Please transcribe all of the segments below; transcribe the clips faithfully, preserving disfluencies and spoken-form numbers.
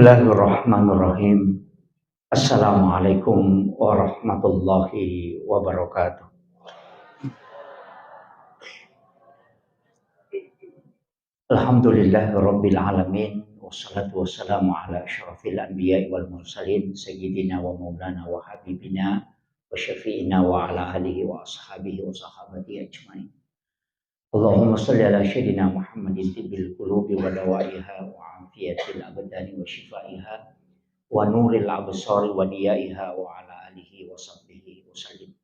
Bismillahirrahmanirrahim. Assalamualaikum warahmatullahi wabarakatuh. Alhamdulillahirabbil alamin, wassalatu wassalamu ala asyrafil anbiya'i wal mursalin, sayyidina wa maulana wa habibina wa syafi'ina wa ala alihi wa ashabihi wa sahabatihi ajmain. Allahumma salli ala sayyidina Muhammadin tibbil qulubi wa dawaiha wa afiyatil abdani wa syifaiha wa nuril absari wa diyaiha wa ala alihi wa sahbihi wa sallim.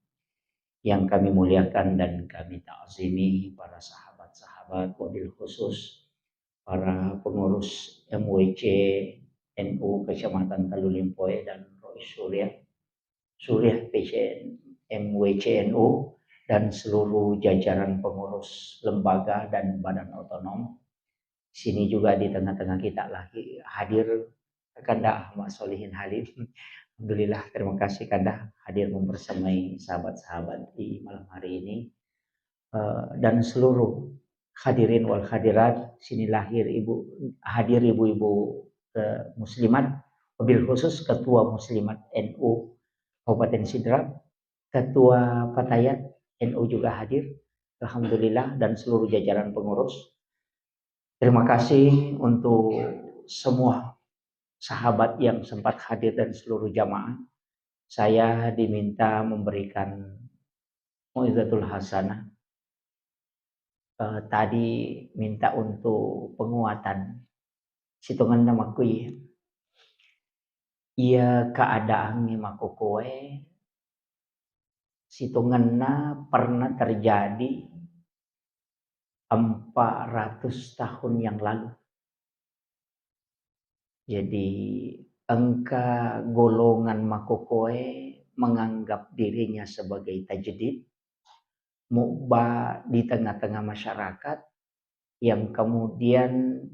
Yang kami muliakan dan kami ta'zimi para sahabat-sahabat, wabil khusus para pengurus M W C N U Kecamatan Talu Limpoe dan Rois Suriah, Suriah P C N, M W C N U, dan seluruh jajaran pengurus lembaga dan badan otonom. Sini juga di tengah-tengah kita lagi hadir Kanda Ahmad Solihin Halim. Alhamdulillah, terima kasih Kanda hadir membersamai sahabat-sahabat di malam hari ini. Eh, dan seluruh hadirin wal hadirat, sini lahir ibu, hadir ibu-ibu, eh, muslimat, wabil khusus ketua muslimat N U Kabupaten Sidrap, ketua Fatayat N U juga hadir, alhamdulillah, dan seluruh jajaran pengurus. Terima kasih untuk semua sahabat yang sempat hadir dan seluruh jamaah. Saya diminta memberikan mau'izatul hasanah. Eh, tadi minta untuk penguatan. Sitongenna makkui, iya keadaangnge makokoe, sitongenna pernah terjadi empat ratus tahun yang lalu. Jadi, engka golongan makokoe menganggap dirinya sebagai tajdid, mubba di tengah-tengah masyarakat, yang kemudian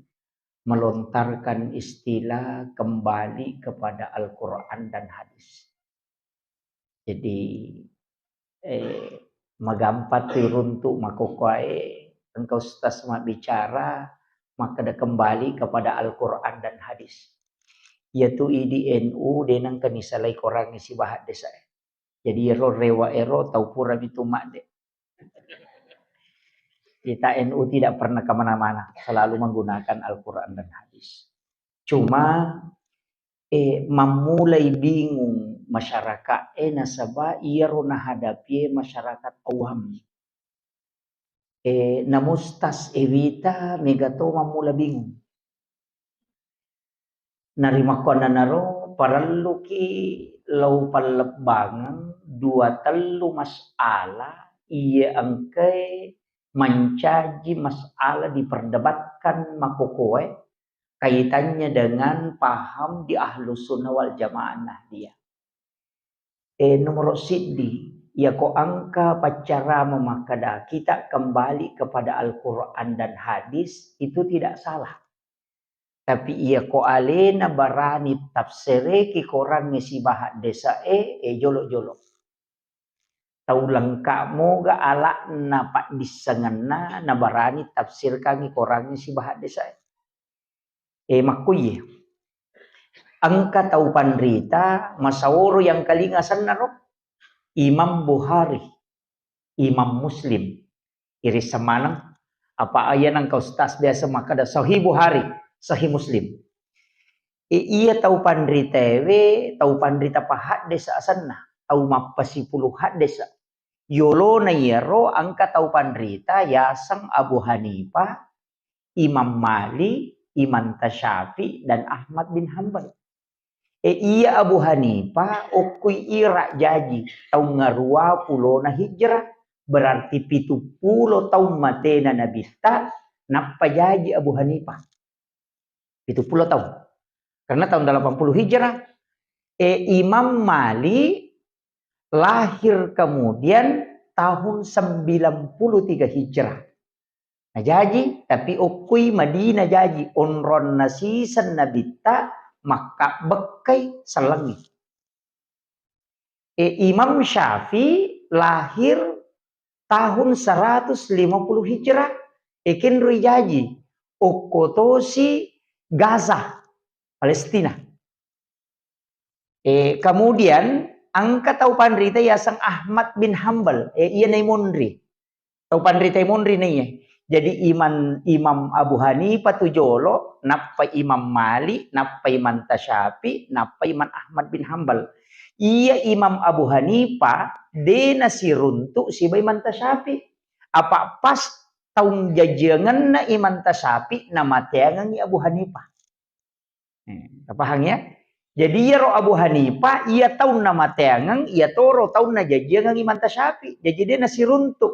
melontarkan istilah kembali kepada Al-Quran dan hadis. Jadi, eh, magampa tu runtu makokoe engka ustaz mabbicara, makkeda kembali kepada Al-Quran dan hadis. Iyatu idi N U de nengka nisalai korangnge sibawa haddesae. Jadi ero rewa ero tau pura mitu madde. Kita N U tidak pernah kemana-mana, selalu menggunakan Al-Quran dan hadis. Cuma, eh, mammulai bingung masyarakat, eh, nasaba iyaro nahadapi, eh, masyarakat awam. Eh, namustas, eh, wita mega to mammula bingung. Narimakkuannanaro parelluki lao pallebbangeng dua tellu masalah iya engkae mancaji masalah diperdebatkan makokoe kaitannya dengan paham di Ahlus Sunnah wal Jamaah Nahdiyah. Eh, nomoro siddi, iyako engka paccarama makkeda kita kembali kepada Al-Quran dan hadis, itu tidak salah. Tapi iyako alena barani tafsireki korangnge sibawa haddesae, eh, jolo-jolo. Tau lengka moga ala'na paddissengenna nabarani tafsirkangngi korangnge sibawa haddesae. Eh, makkuiye. Engka tau panrita, masaworo yang kalinga sennaro, Imam Bukhari, Imam Muslim. Iri semaneng, apa aya nengka ustaz biasa makkeda Sahih Bukhari, Sahih Muslim. Eh, iya tau panrita ewe, tau panrita pahaddesa asenna, tau mappasipulu haddesa. Yolona iyaro engka tau panrita yaseng Abu Hanifah, Imam Malik, Imam Tasyafi, dan Ahmad bin Hambal. Eh, iya Abu Hanifah okkui Irak jaji, taung ngarua pulona hijrah, berarti pitu pulo taung matena Nabitta, nappa jaji Abu Hanifah. Pitu pulo taung. Karena tahun delapan puluh Hijrah, eh, Imam Malik lahir kemudian tahun sembilan puluh tiga Hijrah. Nah, jaji, tapi okkui Madinah jaji, onronna siseng Nabitta makkabbekkai sellengngi. Eh, Imam Syafi'i lahir tahun seratus lima puluh Hijrah, eh, kenroi jaji, okko tosi Gaza, Palestina. Eh, kemudian engka tau panrita yaseng Ahmad bin Hambal. Eh, iya nai monri. Tau panrita monri naiye. Jadi Imam, Imam Abu Hanifah tu jolo, nappa Imam Malik, nappa Imam Tasyafi, nappa Imam Ahmad bin Hambal. Iya Imam Abu Hanifah de nasiruntu siba Imam Tasyafi. Apa pas taung jajiangenna Imam Tasyafi namateangengi Abu Hanifah. Eh, tapahang ya? Jadi iyaro Abu Hanifah, iya taunna mateangeng, iya toro taunna jajiangeng Imam Tasyafi. Jadi de nasiruntu.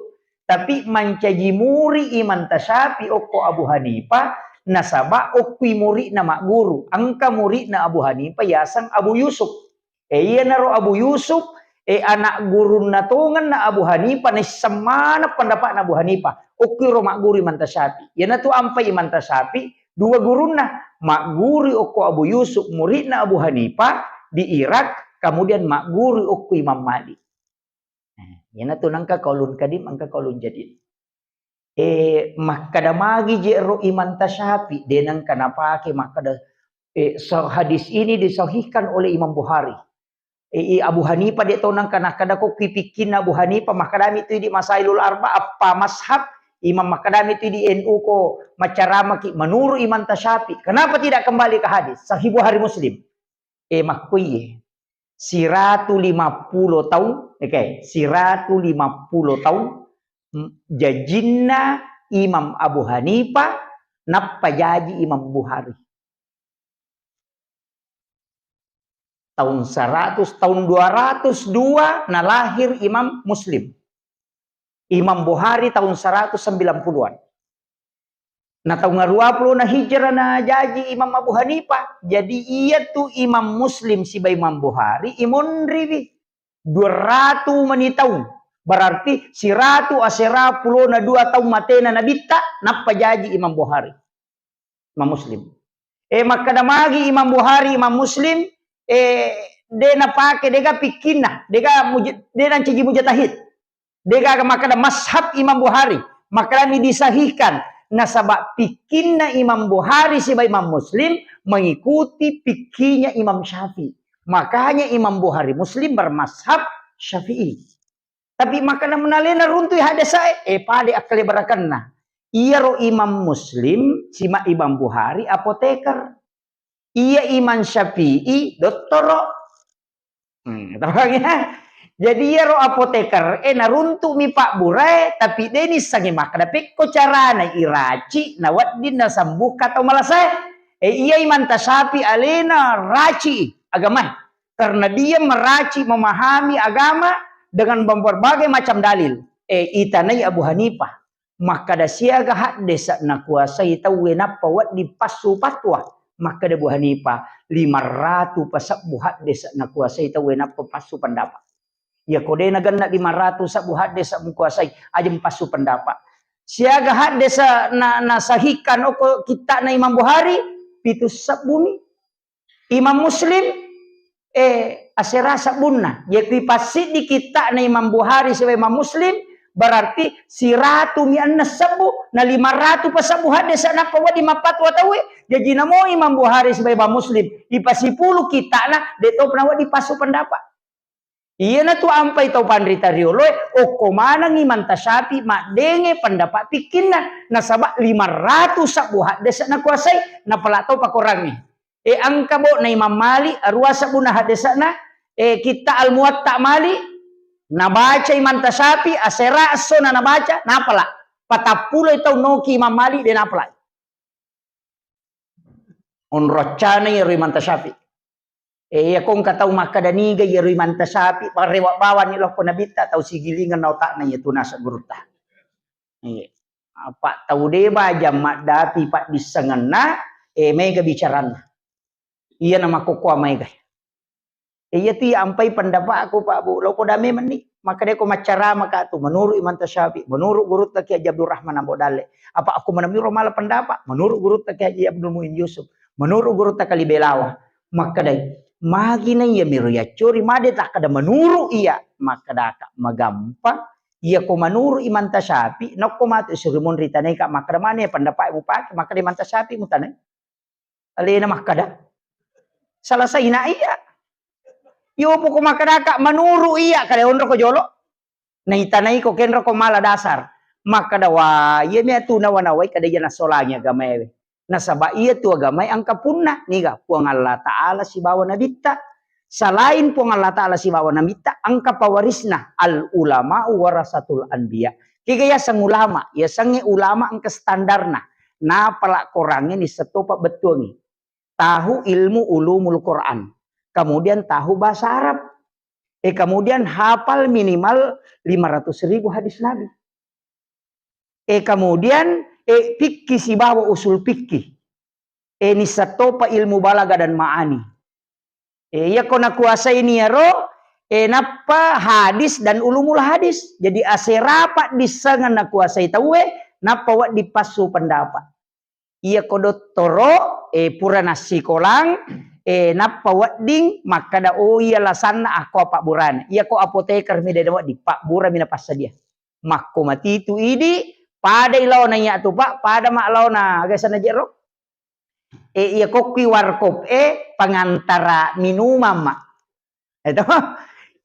Tapi mancaji muri Imam Tasyafi okko Abu Hanifah, nasaba okkui muri'na magguru. Engka muri'na Abu Hanifah yaseng Abu Yusuf. Eh, iyanaro Abu Yusuf, eh, anak gurunna tongenna Abu Hanifah, naisseng maneng pendapatna Abu Hanifah. Okkuiro magguru Imam Tasyafi. Iyanatu ampai Imam Tasyafi, dua gurunna. Magguru okko Abu Yusuf, muridna Abu Hanifah di Irak, kemudian magguru okko Imam Malik. Nah, iyanatu nengka qaulun qadim, engka qaulun jadid. Eh, makkada magi je ro Imam Tasyafi, de nengka napake makkada, eh, sa-, hadis ini disahihkan oleh Imam Bukhari. Eh, i Abu Hanifah de to nengka nakkada ko ki pikkinna Abu Hanifah, makkadami tu di Masailul Arba, appa mazhab, Imam makkadami tu di N U ko macaramaki menurut Imam Tasyafi. Kenapa tidak kembali ke hadis? Sahih Bukhari Muslim. Eh, makkuiye. Siratu lima pulo taung, oke, siratu lima pulo taung, mm, jajinna Imam Abu Hanifah, nappa jaji Imam Bukhari. Taung seratus, taung dua ratus dua nalahir Imam Muslim. Imam Bukhari taung seratus sembilan puluhan. Na taung aruwa pulo na hijrah na jaji Imam Abu Hanifah. Jadi iyatu Imam Muslim siba Imam Bukhari imonriwi dua ratu mani taung. Berarti siratu asera pulo na dua taung matena Nabitta, nappa jaji Imam Bukhari. Imam Muslim. Eh, makkada magi Imam Bukhari, Imam Muslim, eh, de napake, dega pikkinna, dega muj-, de nancaji mujtahid. Degaga makkada mazhab Imam Bukhari, makkadami disahihkan. Nasaba pikkinna Imam Bukhari siba Imam Muslim mengikuti pikkinya Imam Syafi'i. Makanya Imam Bukhari Muslim bermazhab Syafi'i. Tapi makkada menalena runtui haddesae, eh, pada akkalebarakenna. Iyaro Imam Muslim, sima Imam Bukhari, apoteker. Iya Imam Syafi'i, dottoro. Hmm, tau ya? Jadi iyaro apoteker, eh, naruntu'mi pabburae, tapi deni sangi makkada pekko carana iraci, nawedding nasembuhka tau malasae. Eh, iya Imam Tasyafi alena raci agamae. Karena dia meraci memahami agama dengan berbagai macam dalil. Eh, itanai Abu Hanifah. Makkada siaga haddesa nakuasai tauwe nappa wedding passu fatwa. Makkada Abu Hanifah, lima ratu pasebbu haddesa nakuasai tauwe nappa passu pendapat. Iya ko de nagenna lima ratu sebbu haddesa mukuasai, ajeng passu pendapat. Siaga haddesa na, nasahihkan oko kitta'na Imam Bukhari, pitu sebbumi. Imam Muslim, eh, asera sebbunna. Jadi passiddi kitta'na Imam Bukhari sibawa Imam Muslim, berarti siratumi enneng sebbu, na lima ratu pasebbu haddesa nappa wedding mappatwa tauwe. Jaji namo Imam Bukhari sibawa Imam Muslim, ipasipulu kitta'na, de topa nawedding passu pendapat. Iyanatu ampai tau panrita rioloe, okko manengngi Imam Tasyafi maddenge pendapat pikkinna, nasaba lima ratu sebbu haddesa nakuasai, napala tau pakorangnge. Eh, engka bo na Imam Malik, arua sebbuna haddesana, eh, kitta Al-Muwatta Malik, nabaca Imam Tasyafi, asera esso na nabaca, napala. Patappuloi tau noki Imam Malik, de napala. Onroccana iyaro Imam Tasyafi. Eh, iya ko engka tau makkada niga iyaro Imam Tasyafi, parewa bawani lokko nabitta, tau sigilingeng na otakna iya tu naseng gurutta. Iya. Apa tau de bajang maddapi paddissengenna, eh, mega bicaranna. Iya na makkokkoa maega. Eh, iya tu iya ampai pendapatku, Pak Bu. Loko dame menni. Makkada ko maccarama ka tu, menurut Imam Tasyafi, menurut gurutta Kiai Haji Abdul Rahman Ambo Dalle. Apa aku menamiro mala pendapat? Menurut gurutta Kiai Haji Abdul Muin Yusuf. Menurut gurutta Kali Belawa. Makkadai, magi na iya miro yaccori made takkada menurut iya. Makkada ka magampang. Iya ko menurut Imam Tasyafi, nokko matu suri monri tanai ka makkada mana pendapat mupake, makkada Imam Tasyafi mutanai. Alena makkada. Selesai na iya. Yo poko makkedaka menuru iya, kada onroko jolo. Naitanaiko kenroko mala dasar. Makkeda, "Wa, iya mi atu nawa-nawai kada iya nasolangi agamae we." Nasaba iya tu agamae engka punna, niga Puang Allah Ta'ala sibawa Nabitta. Selain Puang Allah Ta'ala sibawa Nabitta, engka pewarisna, al ulama warasatul anbiya. Kega yaseng ulama, yasengnge ulama engka standarna. Napala Korangnge nisseng topa bettuangngi. Tahu ilmu ulumul Quran. Kemudian tahu bahasa Arab. Eh, kemudian hafal minimal lima ratus ribu hadis Nabi. Eh, kemudian, eh, fikih sibawa usul fikih. Eh, nisseng topa ilmu balaga dan ma'ani. Eh, iyako nakuasai niyaro, eh, nappa hadis dan ulumul hadis. Jadi, asera paddissengeng nakuasai tauwe, nappa wedding passu pendapat. Iyako dottoro, eh, pura nassikolang, eh, nappa wedding makkeda, "Oh, iya lasanna akko pabburana." Iyako apoteker mi de' wedding, pabburami napassadia. Makko matitu idi, padai laona iya tu, Pak, pada ma laona, aga asenna jero? Eh, iya kokkui warkop, eh, pengantara minuman, Mak. Itu.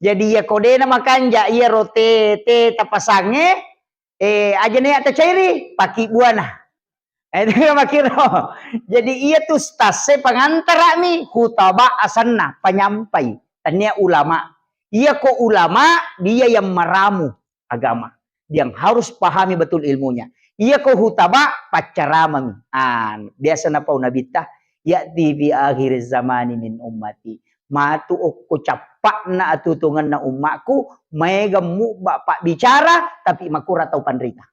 Jadi, iya ko de' namakanja, iyaro te, te tapasangnge, eh, aja' na iya tacairi, paki buana. Eh, itu makkiro. Jadi, iya tu ustaz e pengantara mi, khutaba asenna, penyampai. Tania ulama. Iya ko ulama, dia yang meramu agama. Yang harus pahami betul ilmunya. Iya ko khutaba, paccarama mi. Ah, biasa napau Nabitta, "Ya'ti fi akhir zamani min ummati." Matu okko cappa'na atutungenna ummaku, maega mubba pabbicara, tapi makura tau panrita.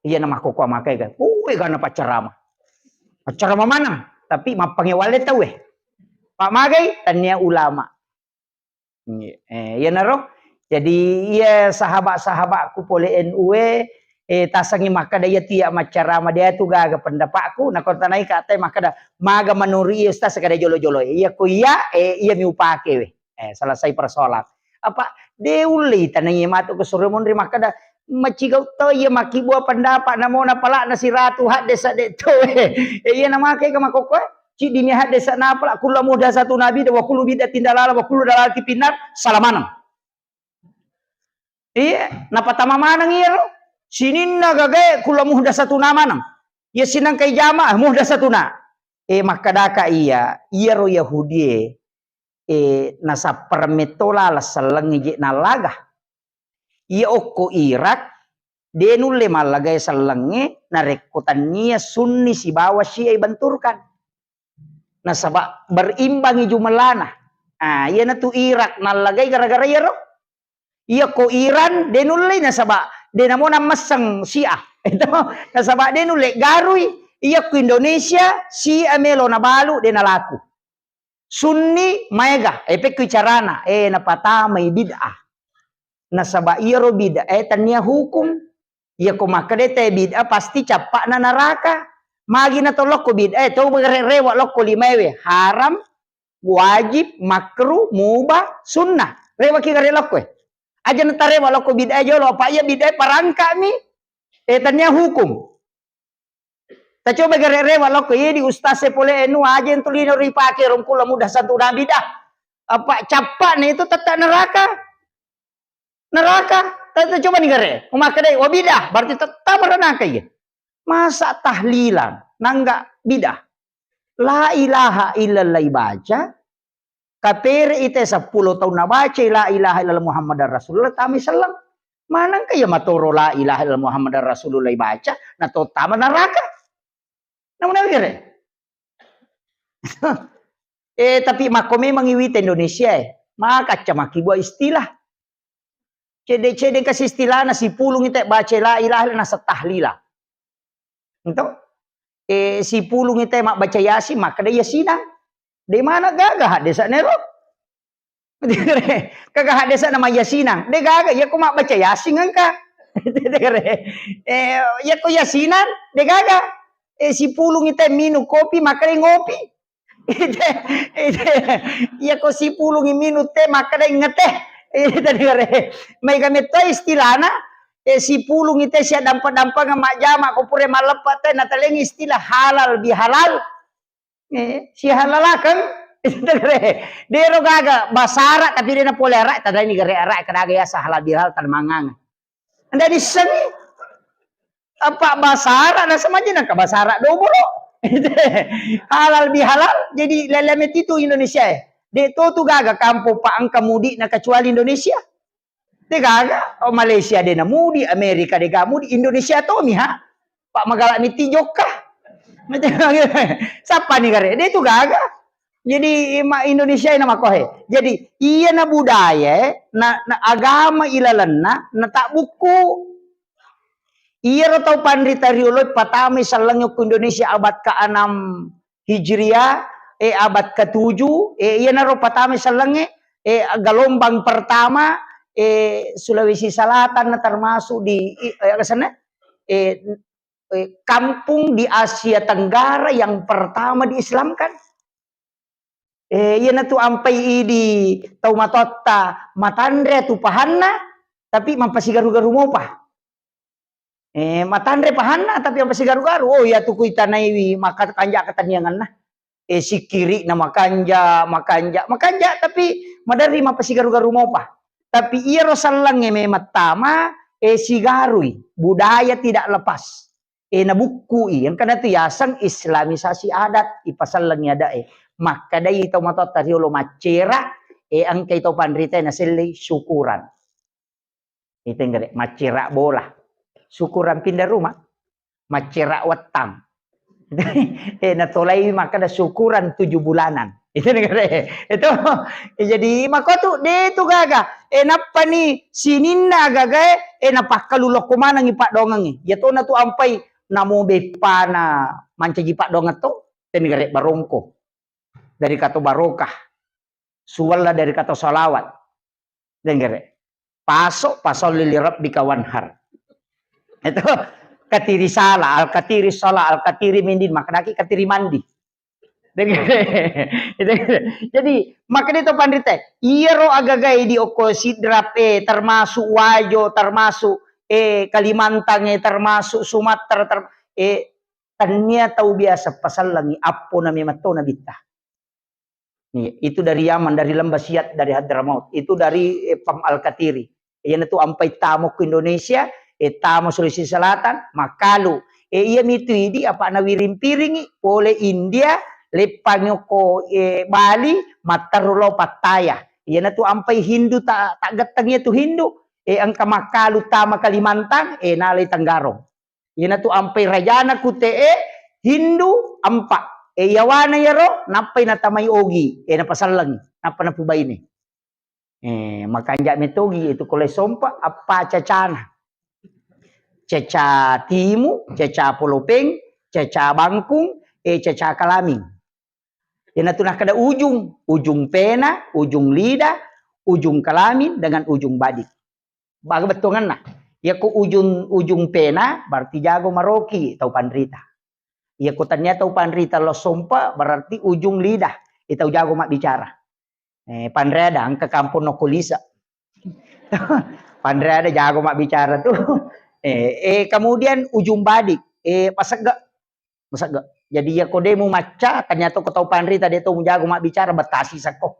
Iya na makkokkoe makkeda, "Oh, egana paccarama." Paccarama maneng, tapi mappangewalle tauwe. Pak magai, tania ulama. Eh, iyanaro. Jadi, iya sahabat-sahabatku pole N U e, eh, tasengngi makkeda, "Iya tu iya maccarama, de' tu gaga pendapatku." Nako tanai ka te makkeda, "Maga menurut iya, Ustaz, kada jolo-jolo." Iya ko iya, eh, iya mi upake we. Eh, selesai persoalan. Apa, de' ulle tanai matu ke sore monri makkeda, "Macigau to iya makkibua pendapat, namo napalakna siratu hadde' sa de' to." Eh, iya namake ka makkokkoe. Ciddi mi hadde' sa napala, "Kullu muhdatsatun bid'ah wa kullu bid'atin dalalah wa kullu dalalatin finnar." Salah maneng. Iya, napatama maneng iyaro. Sininna gagae kullu muhdatsatun maneng. Iya sinangkai jamaah muhdatsatun. Eh, makkedaka iya, iyaro Yahudie, eh, nasappareng metto laleng sellengnge je' nallaga. Iya okko Irak, de' nulle mallagai sellengnge narekko tania Sunni sibawa Syiah ibenturkan. Nasaba berimbangi jumellana. Ah, iyanatu Irak nallagai gara-gara iyaro. Iya ko Iran, de' nullei nasaba de' namo nammesseng Syiah. Itu, nasaba de' nulle garui. Iya ko Indonesia, Syiah melo nabalu, de' nalaku. Sunni maega, eh, pekko carana, eh, napatamai bid'ah. Nasaba iyaro bid'ah, eh, tania hukum. Iya ko makkeda te bid'ah, pasti cappa'na neraka. Magi na to lokko bid'ah, eh, to bagare rewa lokko limaewe. Haram, wajib, makruh, mubah, sunnah. Rewaki gare lokko, eh. Aja na tarewa lokko bid'ah jolo, apa iya bid'ah parangka mi. Eh, tania hukum. Tacoba gare rewa lokko, iya di ustaz e pole anu aja yang tulino ripake rongkulo muhdatsatun bid'ah. Apa cappa'na itu tetta neraka. Neraka. Ta-, ta-, coba ni gare. Umakkeda, "Wa bid'ah," berarti tetta neraka iya. Masa tahlilan, nangga bid'ah. La ilaha illallah ibaca, kapere ite seppulo taung nabacai la ilaha illallah Muhammadar Rasulullah, tamai selleng. Manengka iya matoro la ilaha illallah Muhammadar Rasulullah ibaca, nato tama neraka. Namun gare. Eh, tapi makko memang iwita Indonesia, eh. Makacca makkibua istilah. Cede-cede kasi istilahna, sipulung ite baca la ilaha illallah, nasa tahlila. Ento? Eh, sipulung ite mabbaca Yasin, makkeda Yasinang. De' mana gaga haddesa nero. Kaga haddesa nama Yasinang. De' gaga, iya ko mabbaca Yasin engka. Eh, iya ko Yasinang, de' gaga. Eh, sipulung ite minum kopi, makkeda ngopi. Ite, ite, iya ko sipulungi minung te, makkeda ingeteh. Ite dengere. Maega metto istilahna, eh, sipulungi te sia dampa-dampangeng majjama ko pura malleppa te, natalengi istilah halal bihalal. Eh, sihalalakeng. Dero gaga bahasa Arab tapi dena pole Arab, tadani gare Arab, kadaga yasa halal bihalal tadamanganga. Anda dissengi? Apa bahasa Arab na samaji nangka bahasa Arab dobolo. Halal bihalal, jadi lele metitu Indonesia e. De to tu gaga kampung pa engka mudik na kecuali Indonesia. De gaga, oh, Malaysia de na mudik, Amerika de ga mudik, Indonesia to miha. Pak magala miti jokka. Sappa ni gare, de tu gaga. Jadi, ma-, Indonesia ina makohe. Jadi, iya na budaya, na, na agama ilalenna, na tak buku. Iyaro tau panrita riolo patamai sellengnge ku Indonesia abad keenam Hijriah, eh, abad ketujuh, eh, iyanaro patamai sellengnge, eh, gelombang pertama, eh, Sulawesi Selatan termasuk di, eh, asenna, eh, eh, kampung di Asia Tenggara yang pertama diislamkan. Eh, iyanatu ampai idi tau matotta matanre tu pahanna, tapi mampasigaru-garu mopa. Eh, matanre pahanna, tapi mampasigaru-garu. Oh, iyatu kuitanaiwi maka kanja ketenniangenna. Eh, sikiri'na makanja, makanja, makanja, tapi maderri mampasigaru-garu mopa. Tapi iyaro sellengnge memang tama, eh, sigarui. Budaya tidak lepas. Eh, nabukkui, engkana tu yaseng islamisasi adat, ipasellengi adat e. Makkedai tau matotta riolo maccera, eh, engkai tau panrita nasellei syukuran. Itenggere, maccera bola. Syukuran pindah rumah. Maccera wettang. Eh, natolai makkeda syukuran tujuh bulanan. Itu negara. Itu. Eh, jadi makotu de tu gaga. Eh, nappani sininna gagae, eh, napakkalu lokko manengi paddoangengnge. Iya tona tu ampai namo beppana mancaji paddoangeng to, tenigare barongko. Dari kata barokah. Suwella dari kata salawat. Denggere. Paso, pasolli li rabbika wanhar. Itu katiri sala, al katiri sala, al katiri mindin, maknaki katiri mandi. Denggere. Itu. Jadi, makanya itu panrita, iyaro agagai di okko Sidrap, eh, termasuk Wajo, termasuk, eh, Kalimantan, eh, termasuk Sumatera, ter-, eh, tania tau biasa pasallangi, appo na memang to nabitta. Iya, itu dari Yaman, dari Lembah Siat, dari Hadramaut. Itu dari, eh, Pam Al-Katiri. Iyanatu ampai tamo ku Indonesia, eh, tamo Sulawesi Selatan, makalu. Eh, iya mitu idi apa nawiring-piringi, pole India, leppangi ko, eh, Bali, matteru lo Pattaya. Iyanatu ampai Hindu tak, tak geteng iya tu Hindu. Eh, engka makalu tama Kalimantan, eh, nalai Tenggarong. Iyanatu ampai rajana kute'e Hindu empa. E, yawana yaro nappai natamai Ogi, e, napasallengi, nappa napubaine. E, makanja metogi itu kole sompa appa cacana. Caca Timu, caca Polopeng, caca Bangkung, e, caca Kalaming. Iyanatu nakkeda ujung, ujung pena, ujung lidah, ujung kelamin, dengan ujung badik. Baga bettuangenna. Iyako ujung, ujung pena, berarti jago maroki tau panrita. Iyako tania tau panrita lo sompa, berarti ujung lidah, e, tau jago mabbicara. Eh, panre ada, engka kampung nokko lisa. Panre ada jago mabbicara tu. Eh, eh, kemudian ujung badik, eh, pasegga. Masegga. Jadi, iyako de mumacca, ternyata ko tau panrita de to mujago mabbicara, betta siseng ko.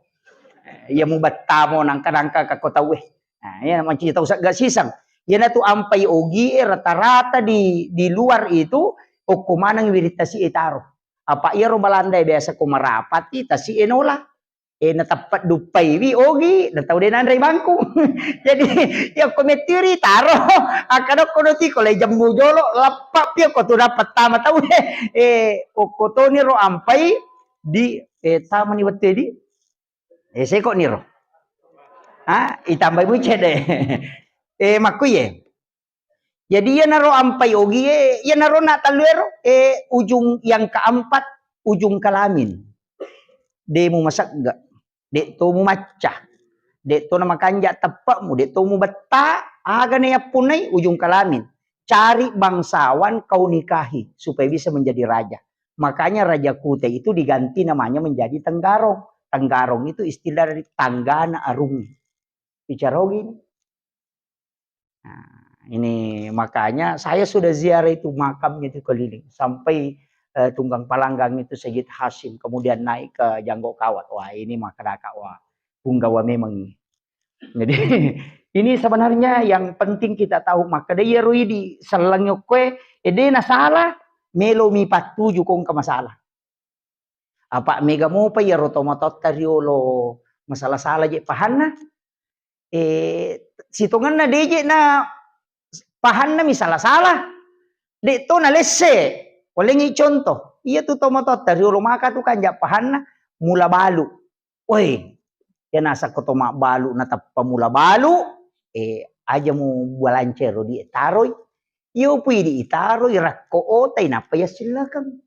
Eh, iya mubettamo nangka-nangka ka ko tauwe. Nah, iya manci tau segga siseng. Iyanatu ampai Ogi e rata-rata di, di luar itu, okko maneng wiring tasi e taro. Apa iyaro Belanda e biasa ko marapati tasi e nola. Eh, nateppe duppaiwi Ogi, natau de nanrei bangkung. Jadi, iyako mettiri taro, akkadakko no tiko, le jemmu jolo, lappa pi ko tu dapat tama tau. Eh, okko toni ro ampai di, eh, tamani wettu di, eh, seko niro. Ah, itambai bucce de. Eh, makkuye. Jadi, iyanaro ampai Ogi e, iyanaro na tallu ero, eh, ujung yang keempat, ujung kelamin. De mumasegga, de to mumacca, de to namakanja teppe'mu, de to mubetta, aga na yappunnai ujung kelamin. Cari bangsawan kau nikahi supaya bisa menjadi raja. Makanya Raja Kuta itu diganti namanya menjadi Tenggarong. Tenggarong itu istilah dari tanggana arung. Bicara Ogi ini. Nah, ini makanya saya sudah ziarah itu makamnya itu keliling sampai eh, tunggang palanggang itu Sayyid Hasyim, kemudian naik ke Janggok Kawat. Wah, ini mah kadaka, wah, punggawa memang ini. Jadi, ini sebenarnya yang penting kita tahu, maka de iyaro idi sellengngi okkoe, eh, de na salah, melo mi pattuju ko engka masalah. Apa mega mopa iyaro tomatoatta riolo masala-sala je pahanna. Eh, sitongenna de je na pahanna mi sala-sala. De to na lesse. Walengngi contoh, iya tu tomatoatta riolo maka tu kanja pahanna mula balu. Woi, iya nasakko to mabbalu nateppa mula balu, eh, aja mu balancero di taroi. Iyo pui di itaroi rakko otai nappa yassillakeng.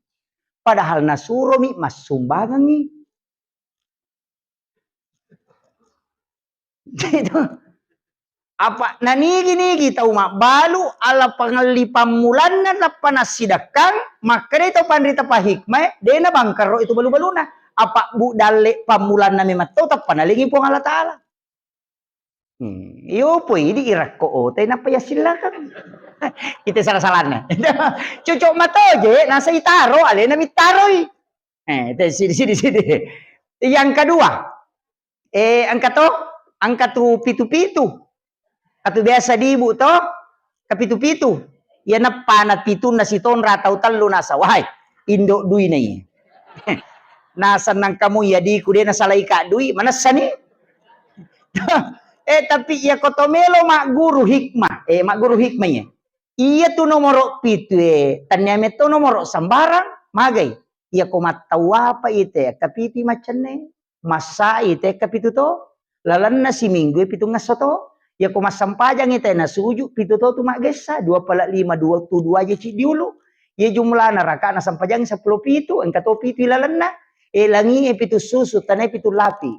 Padahal nasuromi massumbangengngi. Itu. Apa nanigi-nigi tau mabbalu, ala pangelli pammulanna nappa nassidekkang, makkedai tau panrita pahikmae, de nabangkaro itu balu-baluna. Apa bu dalle pammulanna memang to tappa nalengi Puang Allah Taala. Hmm, iyo poi di irakko otai nappa yassillakang. Kita salah-salahnya. Cocok matoje, nasa itaro, alena mittaroi. Eh, te sidi, sidi, sidi. Yang kedua, eh, engka to, engka tu pitu-pitu. Atu biasa dibu to, kapitu-pitu. Iya nappa na pitunna sitonra tau tellu nasa, wahai, indo dui na iya. Nasennang kamu iya diku de nasalai ka dui, manessani. Eh, tapi iya ko to melo magguru hikmah, eh, magguru hikmah iya. Iya tu nomoro pitu e, tania metto nomoro sembarang, magai. Iya ko mattau apa ite, kapitu maccenne, massa ite kapitu to, lalenna siminggu e pitu ngesso to. Iya ko massempajang ite nasuju pitu to tu maggessa, dua pala lima, dua tu dua je ciddi ulu. Iya jumlana rakaat na sempajang seppulo pitu, engka to pitu lalenna. E langi e pitu susu, tanai pitu lapi.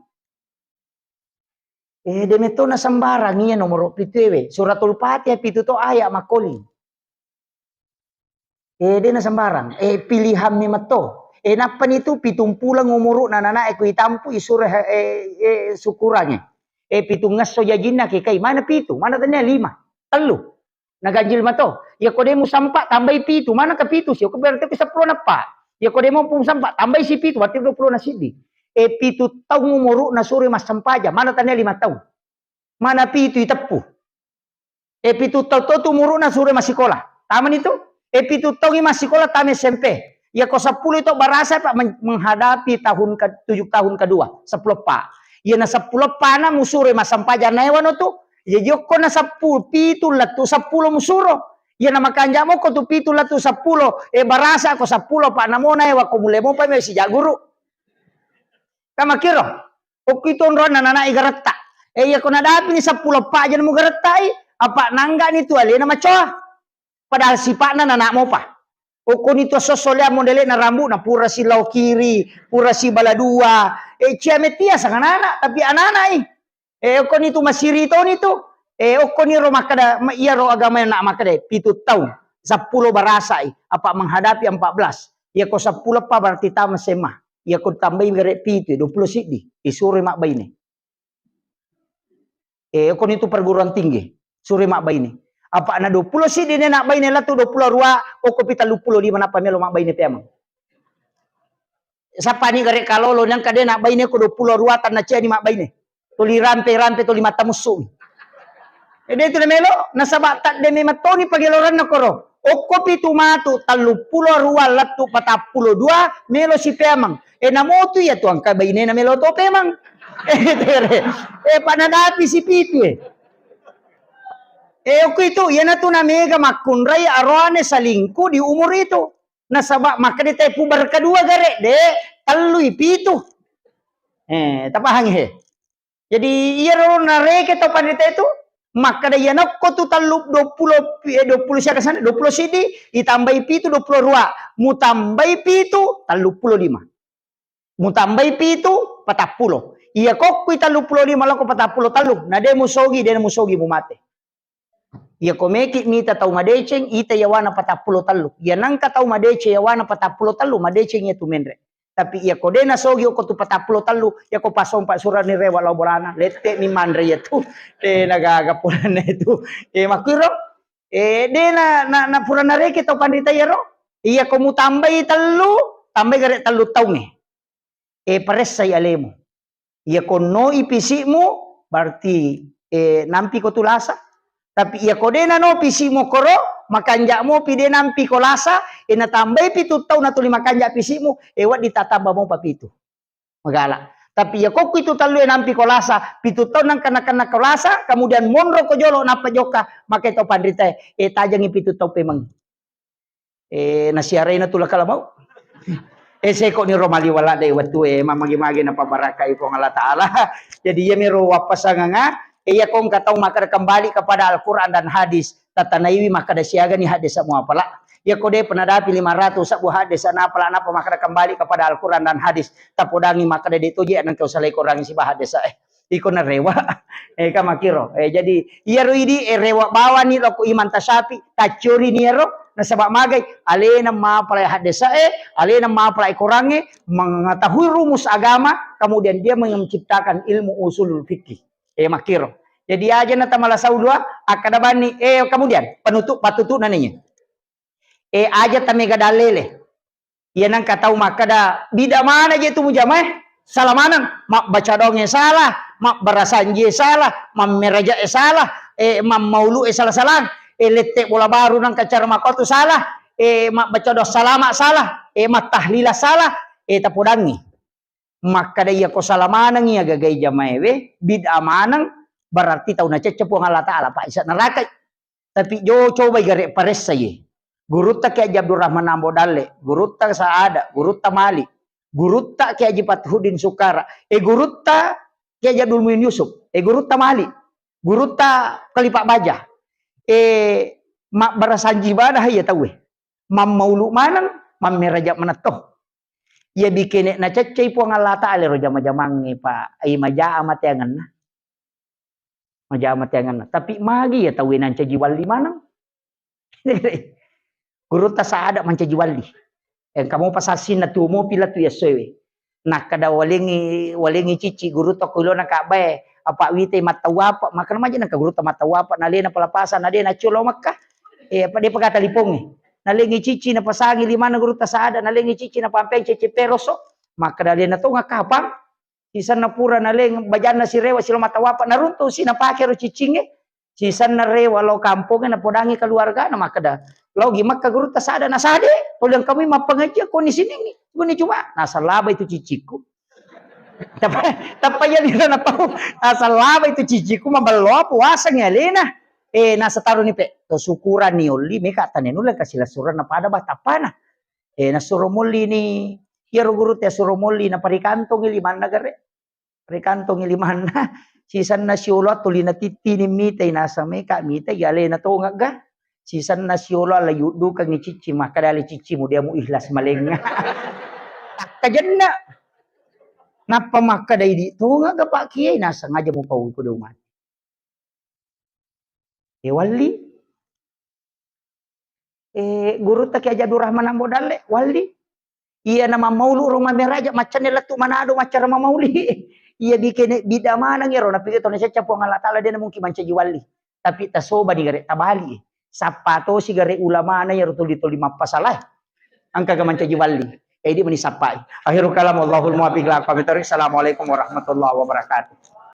Eh, de metto na sembarang iya nomoro pitu ewe. Suratul Fatihah pitu to ayat makkoling. Eh, de na sembarang. Eh, pilihan mi metto. Eh, nappani tu pitung pulang umuru na nana e ku itampu isure, eh, eh, syukurange. Eh, pitung ngesso jajinna ke kai. Mana pitu? Mana tanya lima? Tellu. Naganjil mato. Iya ko de musampa tambai pitu, mana ke pitu sih? Ko berarti ke seppulo nappa. Iya ko de mau musampa tambai si pitu, berarti dua puluh na siddi. Eh, pitu taung umuru na sure massempajang, mana tanya lima taung. Mana pitu iteppu. Eh, pitu taung to tu umuru na sure massikola. Taman itu? Eh, pitu taung i massikola tama S M P. Iya ko seppulo itu barasa, Pak, men-, menghadapi tahun ke-, tujuh tahun kedua, seppulo pa. Iya na seppulo pa na musuro massempajang naewano tu. Iya jokko na seppulo, pitu lettu seppulo musuro. Iya na makanja moko tu pitu lettu seppulo, eh, barasa ko seppulo pa namo naewa ko mule mopa me sijaguru. Kamakiro. Okko itu onronna nana igaretta. Eh, iya ko nadapi ni seppulo pa aja mu garettai, apa nangga ni tu alena macoa. Padahal sipa'na nana mopa. Okkoni tu esso-esso lea modele'na rambu'na, pura si lao kiri, pura si bala dua. Eh, cia metia sang anak-anak, tapi anak-anak i. Eh, okkoni tu masiri toni tu. Eh, okkoni ro makkeda, ma-, iya ro agama na makkeda, pitu taung, seppulo barasai, apa menghadapi empat belas. Iya ko seppulo pa berarti tamat S M A. Iya ko tambai gare pitu, dua puluh siddi. Isuro mabbaine. Eh, okkoni tu perguruan tinggi, sure mabbaine. Apa na dua puluh siddi ne nabbaine, lettu dua puluh dua, okko pi telluppulo lima nappa melo mabbaine peameng. Sapani gare kalolo nangka de nabbaine ko dua puluh dua tanna ciani mabbaine. Tuli rampe-rampe, tuli mattamussu. Eh, de tu na melo, nasaba tadde memang toni pageloranna koro. Okko pitu matu, telluppulo rua lettu patappulo dua, melo si peameng. Eh, namotu iya tu engka bainena melo to peameng. Eh, tere. Eh, panadapi si pitu, eh. Eh, okko itu, iyanatu namega makkunrai aroane salingku di umur itu. Nasaba makkeda te puber kedua gare, de, tellui pitu. Eh, tapahangi, he? Jadi, iyaro nareke tau panrita itu, makkeda, "Iya nakko tu tellu, dua puluh, eh, dua puluh siaga sana, dua puluh siddi, itambai pitu, dua puluh dua. Mutambai pitu, telluppulo lima. Mutambai pitu, patappulo. Iya kokkui telluppulo lima lako patappulo tellu, na de musogi, de musogi mumate." Iya ko meki mita tau madeceng, ita yawana patappulo tellu. Iya nangka tau madeceng yawana patappulo tellu, madeceng iya tu menre. Tapi iya ko de nasogi okko tu patappulo tellu, iya ko pasompa surani rewa lao bolana, lette mi manre iya tu. De nagaga purane tu. Eh, makkiro, eh, de na, na, na pura nareke tau panrita iyaro. Iya ko mutambai tellu, tambai gare tellu taungnge. E, paressai alemu. Iya ko noi pisi'mu, berarti, e, nampiko tu lasa. Tapi iya ko de nano pisi'mu koro, makanja mopi de nampiko lasa, e, natambai pitu taung natuli makanja pisi'mu, e, wedding tatamba mopa pitu. Magala. Tapi iya ko pitu tellu e nampiko lasa, pitu taung nangka-, nangka-, nangka lasa, kemudian monro ko jolo nappa jokka, maka to panrita e, e, tajengi pitu taung pemeng. E, nasiaraina tu lakala mau. E, seko ni ro mali wala dai wettu e, mamagi-magi napabarakai Puang Allah Ta'ala. Jadi iya miro wappasanganga, e, iya ko engka tau makkeda kembali kepada Al-Quran dan hadis, tatanaiwi makkeda siaga ni hadis semua pala. Iya ko de penadapi lima ratus sebbu hadis na pala napa makkeda kembali kepada Al-Quran dan hadis, tapodangi makkeda de toje nengka usalai Quran siba hadis e. Iko narewa. E, ka makkiro. E, jadi, iyaro idi, e, rewa bawani loko Imam Tasyafi, taccorini iyaro, nasaba magai, alena mapalai haddesa e, alena mapalai Quran e, mengetahui rumus agama, kemudian dia menciptakan ilmu usulul fikih. E, makkiro. Jadi, aja na tamala saudua, akkada bani, e, kemudian, penutup, patutup nananya. E, aja tamega dalele. Iya nengka tau makkeda, bid'a maneng je tu mujamae, salah maneng, mabbaca doangnge salah, mabbarasanjie salah, mammeraja'e salah, e, mammaulu'e salah-salang, e, lette bola baru nengka cara makkotu salah, e, mabbaca doa salama salah, e, mattahlila salah, e, tapodangngi. Makkeda iya ko salah maneng iya gagai jamaewe, bid'a maneng, berarti tau nacecce Puang Allah Ta'ala, Pak, isa nerakai. Tapi jo cobai gare paressa ye. Gurutta Kiai Haji Abdurrahman Ambo Dalle, gurutta Saada, gurutta Mali, gurutta Kiai Haji Fathuddin Sukara, e gurutta Kiai Haji Abdul Muin Yusuf, e gurutta Mali, gurutta Kalipa Baja, e mabbarasanji ibadah iya tauwe. Mammaulu maneng, mammeraja manetto. Iya bikene naceccei Puang Allah Ta'ala ro jama-jamangnge, Pak. Ai majaa mateangenna. Majama teangenna. Tapi magi iya tauwe nancaji walli maneng. Gurutta Saada mancaji walli. Engka mopa sassinna tuo mopi lettu yassoewe. Nakkeda walengngi, walengngi cicci gurutta ko ilona Ka'bae. Apa wite mattawapa, makkeda maja nengka gurutta mattawapa, nalena palapasan, nade naccio lao Mekka. E, apa depa ga talipongnge. Nalengngi cicci napasangi limanna gurutta Saada, nalengngi cicci napampeng cecce peroso. Makkeda alena tonga kapang. Sisenna pura naleng bajanna sirewa silo mata wapa naruntu si napake ro ciccingnge. Sisenna rewa lao kampongnge napodangi keluargana makkeda, "Lao gi Mekka gurutta Saada." "Nasade, tuli engka moi mappangajian koni siningngi, koni cuma." Nasallaba itu ciccikku. Tappa, tappa iya lino napau. Nasallaba itu ciccikku mabelloa puasangngi alena. Eh, nasataroni pe, to syukurani olli meka tane nulle kasi lessurenna pada batappana. Eh, nasuro mollini, iyaro gurutta suro molli, naparikantongi limanna gare. Rikantongi limanna, sisenna siolo tuli natittini mitai, naseng meka mitai alena tongegga. Sisenna siolo ala yuddukengi cicci, makkeda ale ciccimu, dia mu ikhlas malengnga. Takkajenna. Nappa makkeda idi tongegga Pak Kiai, naseng aja mupau iko dau mati. E walli. Eh, gurutta Kiai Haji Abdurrahman Ambo Dalle, walli. Iya na mammaulu ro mameraja, maccanne lettu Manado maccara mammauli. Iya bikene bid'a maneng iyaro, napikir tona cecca Puang Allah Ta'ala, dena mungkin mancaji walli. Tapi tasobani gare, tabali. Sappa tosi gare ulamana iyaro tuli-tuli mappasalae. Engkaga mancaji walli. Eh, idi meni sappai. Akhirul kalam, wallahul muwaffiq ila aqwamit thariq. Assalamualaikum warahmatullahi wabarakatuh.